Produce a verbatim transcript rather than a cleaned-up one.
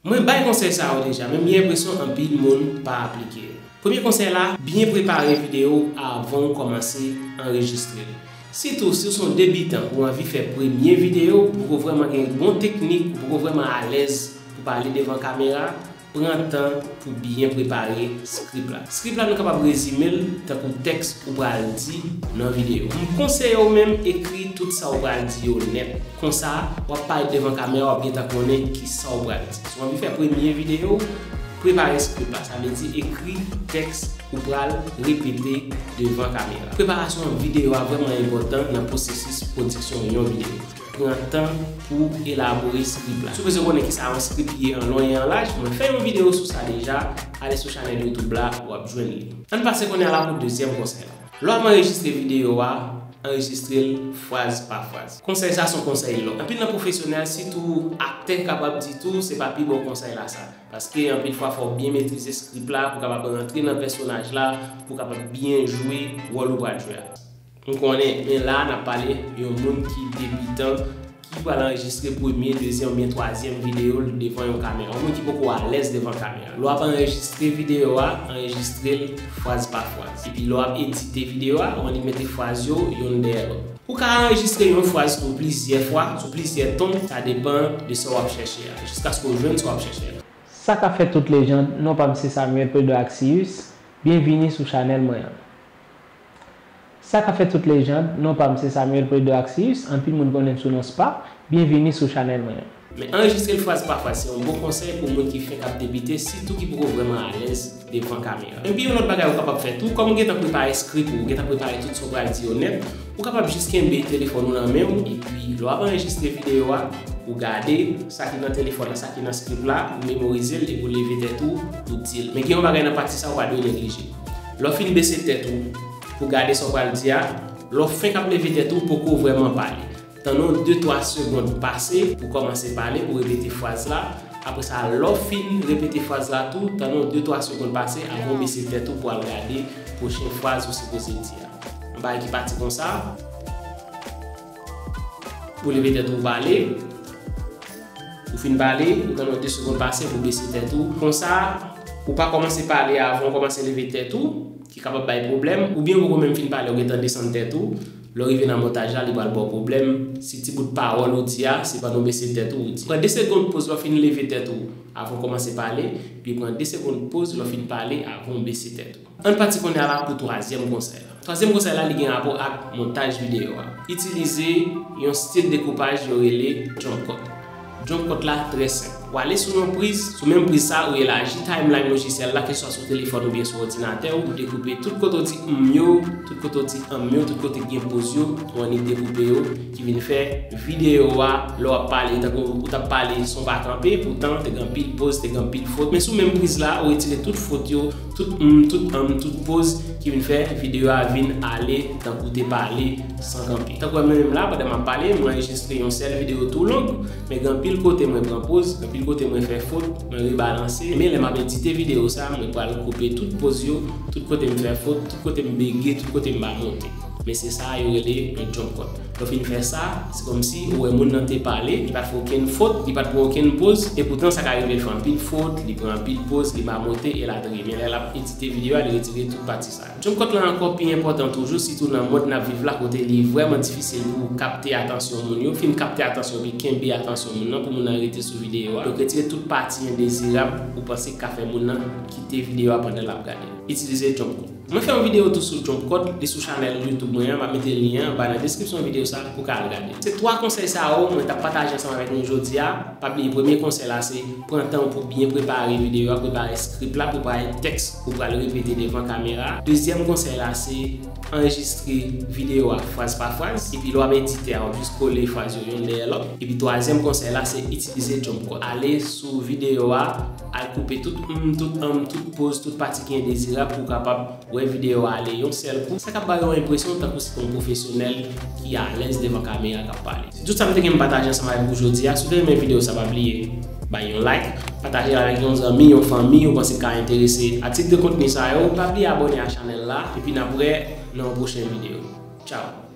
Mwen bay konsèy sa yo deja, men m gen enpresyon anpil moun pa aplike l. Premye konsèy la, byen prepare videyo w avan w kòmanse anrejistre l. Sitou si w se yon debitan, ou anvi fè premye videyo, ou poko vrèman gen bon teknik, ou poko vrèman alèz pou pale devan kamera, pran tan pou byen prepare skrip la. Skrip la nou kapab rezime l tankou tèks ou pral di nan videyo. M konseye w menm ekri tout sa w pral di yo nèt. Konsa, w ap parèt devan kamera, w ap gentan konnen ki sa w pral di. Si w anvi fè premye videyo, prepare skrip la. Sa vle di ekri tèks ou pral repete devan kamera. Preparasyon videyo a vrèman enpòtan nan pwosesis pwodiksyon yon videyo. Pran tan pou elabore skrip la. Si w bezwen konnen kisa yon skrip ye an lon e an laj, mwen fè yon videyo sou sa deja, ale sou chanèl YouTube la, w ap jwenn li. Ann pase kounye a la pou dezyèm konsèy la. Lè w ap anrejistre videyo a, anrejistre l fraz pa fraz. Konsèy sa se yon konsèy lò. Anpil nan pwofesyonèl, sitou aktè, kapab di tou se pa pi bon konsèy la sa. Paske anpil fwa fò w byen metrize skrip la pou w kapab rantre nan pèsonaj la, pou w kapab byen jwe wòl ou pral jwe a. M konnen, men la a n ap pale yon moun ki debitan, ki pral anrejistre premye, dezyèm oubyen twazyèm videyo l devan yon kamera. Yon moun ki poko alèz devan kamera. Lè w ap anrejistre videyo a, anrejistre l fraz pa fraz. Epi lè w ap edite videyo a, ou annik mete fraz yo yonn dèyè lòt. Ou ka anrejistre yon fraz tou plizyè fwa, sou plizyè ton, sa depann de sa w ap chèche a, jiskaske w jwenn sa w ap chèche a. Sa k ap fèt tout lejand, non pa m se Samuel Prédot Axius, byenvini sou chanèl mwen an. Sa k ap fèt tout lejand, non pa m se Samuel Prédot Axius, anpil moun konnen m sou non Spa, byenvini sou chanèl mwen an. Men anrejistre l fraz pa fraz se yon bon konsèy pou moun ki fenk ap debite, sitou ki poko vrèman alèz devan kamera. Epi yon lòt bagay ou kapab fè tou, kòm ou gentan prepare skrip ou, ou gentan prepare tout sa w pral di yo nèt, ou kapab jis kenbe telefòn ou nan men w, epi lè w ap anrejistre videyo a, ou gade sa ki nan telefòn la, sa ki nan skrip la, ou memorize l, epi ou leve tèt ou, ou di l. Men gen yon bagay nan pati sa ou pa dwe neglije. Lè w fin bese tèt ou pou gade sa w pral di a, lè w fenk ap leve tèt ou, poko vrèman pale. Tann yon de twa segonn pase pou w kòmanse pale, pou w repete fraz la. Apre sa, lè w fin repete fraz la tou, tann yon de twa segonn pase avan w bese tèt ou pou w al gade pwochen fraz ou sipoze di a. Yon bagay ki pati konsa. Ou leve tèt ou pale. Ou fin pale, ou tann yon de segonn pase pou w bese tèt ou. Konsa, ou pa kòmanse pale avan w kòmanse leve tèt ou, ki kapab bay pwoblèm, oubyen ou poko menm fin pale, ou gentan desann tèt ou. Lè w rive nan montaj la, li pral ba w pwoblèm. Si ti bout pawòl ou di a, se pandan w bese tèt ou, ou di. Pran de segonn poz lè w fin leve tèt ou avan w kòmanse pale, epi pran de segonn poz lè w fin pale avan w bese tèt ou. Ann pati kounye a la pou twazyèm konsèy la. Twazyèm konsèy la, li gen rapò ak montaj videyo a. Itilize yon stil dekoupaj yo rele jump cut. Jump cut la trè senp. W ale sou yon priz, sou menm priz sa, ou elaji timeline lojisyèl la, keswa sou telefòn oubyen sou òdinatè w, ou dekoupe tout kote w di m yo, tout kote w di anm yo, tout kote ki gen poz yo, ou annik dekoupe yo, ki vin fè videyo a, lè w ap pale, tankou ou t ap pale san w pa kanpe, poutan te gen anpil poz, te gen anpil fot. Men sou menm priz la, ou retire tout fot yo, tout m, tout anm, tout poz ki vin fè videyo a vin ale tankou te pale san kanpe. Tankou mwen menm la, pandan m ap pale, mwen anrejistre yon sèl videyo tou long, men gen anpil kote mwen pran poz, gen anpil kote mwen fè fot, mwen rebalanse. Men lè m ap edite videyo sa, mwen pral koupe tout poz yo, tout kote m fè fot, tout kote m bege, tout kote m pa monte. Men se sa yo rele yon jump cut. Lè w fin fè sa, se kòmsi ou wè moun nan te pale, li pa t fè okenn fot, li pa t pran okenn poz, epoutan sa ka rive l fè anpil fot, li pran anpil poz, li pa monte, elatriye. Men lè l ap edite videyo a, li retire tout pati sa yo. Jump cut la ankò pi enpòtan toujou, sitou nan mond n ap viv la, kote li vrèman difisil pou w kapte atansyon moun yo, fin kapte atansyon epi kenbe atansyon moun nan pou moun nan rete sou videyo a. Donk, retire tout pati endezirab ou panse k ka fè moun nan kite videyo a pandan l ap gade. Itilize jump cut. Mwen fè yon videyo tou sou jump cut, li sou chanèl YouTube mwen an, m ap mete lyen an anba nan deskripsyon videyo sa pou w ka al gade. Se twa konsèy sa yo mwen t ap pataje ansanm avèk nou jodi a. Pa bliye, premye konsèy la se pran tan w pou w byen prepare videyo a, prepare skrip la, prepare tèks ou pral repete devan kamera. Dezyèm konsèy la se anrejistre videyo a fraz pa fraz, epi lè w ap edite a, w ap jis kole fraz yo yonn dèyè lòt. Epi twazyèm konsèy la se itilize jump cut. Ale sou videyo a, al koupe tout m, tout anm, tout poz, tout pati ki endezirab pou w kapab wè videyo a ale yon sèl kou, sa k ap ba yo yon enpresyon tankou se yon pwofesyonèl ki alèz devan kamera k ap pale. Se tout sa m te gen pou m pataje ansanm avèk ou jodi a. Si w te renmen videyo sa, pa bliye bay yon like, pataje l avèk yon zanmi, yon fanmi ou panse k ka enterese a tip de kontni sa yo. Pa bliye abòne a chanèl la, epi n ap wè nan yon pwochen videyo. Tchao!